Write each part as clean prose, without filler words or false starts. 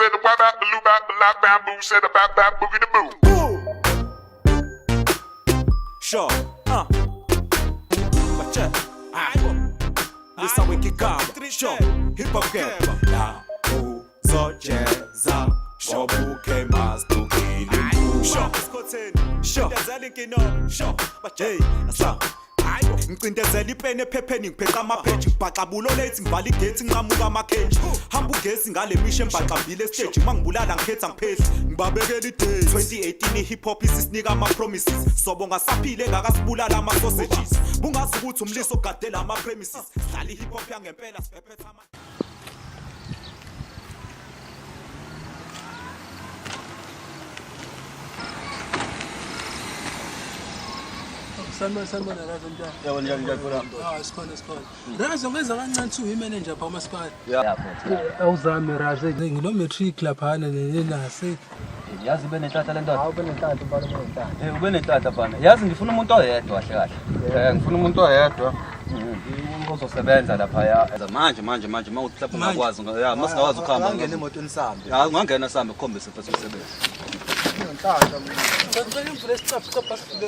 said the wap bap blue bap black bamboo said the bap bap boogie the boo. Sure. Bache. Hayibo. Lisa wekigaba. Sure. Hip hop game. La uzojeza ngobuke mastukile. Sure. Sure. Sure. Bache. Sure. Hayibo. Ngicindezela ipeni ephepheni ngipheqa amapheji ngibhaxabulo late ngibhala igate nqamuka amakheji hamba ugesi ngale misho embhaxambile stage mangibulala ngikhetha ngiphehli ngibabekela idate 2018 hip hop isisinika ama promises sobonga saphile ngakasibulala ama sausages bungazi ukuthi umliso ogadela ama premises sidlala hip hop yangempela siphephetha ama Sanibona, sanibona Razo njani? Yebo njani njani khona. Ah, sikhona sikhona. Razo ngenza kancane thiwa imanager pha umasipala. Ya futhi. Awuzame Razo, ngilo matric laphana nenase. Yazi ube nenhlanhla le ndoda. Hawu benenhlanhla ubala benenhlanhla. Eh ube nenhlanhla bana. Yazi ngifuna umuntu oyedwa kahle kahle. Eh ngifuna umuntu oyedwa. Ozosebenza lapha ya. Manje manje manje mawuthi mhlawumbe ungakwazi ya masingakwazi ukuhamba. Ungangena emotweni sambe. Ya ungangena sambe kukhombise mfethu umsebenzi. Unenhlanhla mina. Ngicela imvula esicapha capha sifike.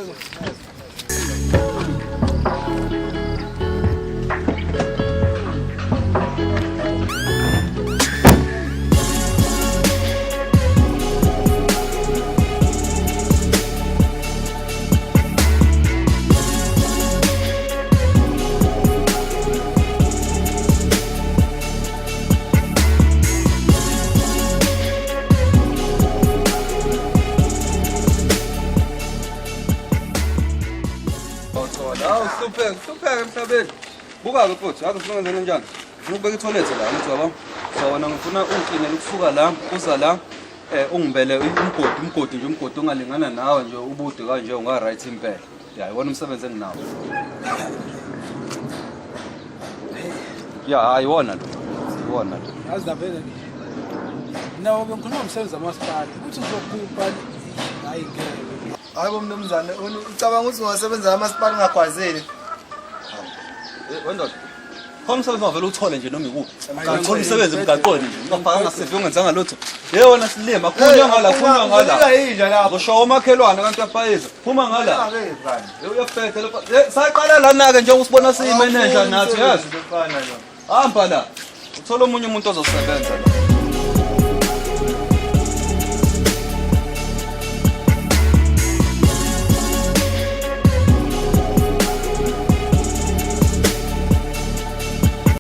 Hawu hlupheka hlupheka emhlabeni. Buka-ke futhi ake ufuna ngenzeni njani? Ngifuna ukubeka ithoyilethe la ngithi yabo. So wena ngifuna ungiklinele ukusuka la uza la ungimbele umgodi umgodi nje umgodi ongalingana nawe nje ubude kanje unga right impela. Ya iwona umsebenzi enginawo. Ya hayi iwona lo. Iwona lo. Yazi vele nje. Nawo bengikhuluma ngomsebenzi wamasipala. Ukuthi uzokhupha hayi ngeke. Hayi bo mnumzane, ucabanga ukuthi ungasebenza amasipala ungagwazeli? Wendoda. Khona umsebenzi ongavele uthole nje noma ikuphi. Uthola umsebenzi emgaqweni nje. Ungafakanga CV ungenzanga lutho. Ye wena silima, khulunywa ngala, khulunywa ngala. Yinja lapho. Uzoshawa umakhelwane kanti uyafayiza. Phuma ngala. Ake mfana. Ye uyafetha lapha. Ye saqala lana ke njengoba usibona siyimeneja nathi yazi. Mfana lo. Hamba la. Uthola omunye umuntu ozosebenza la.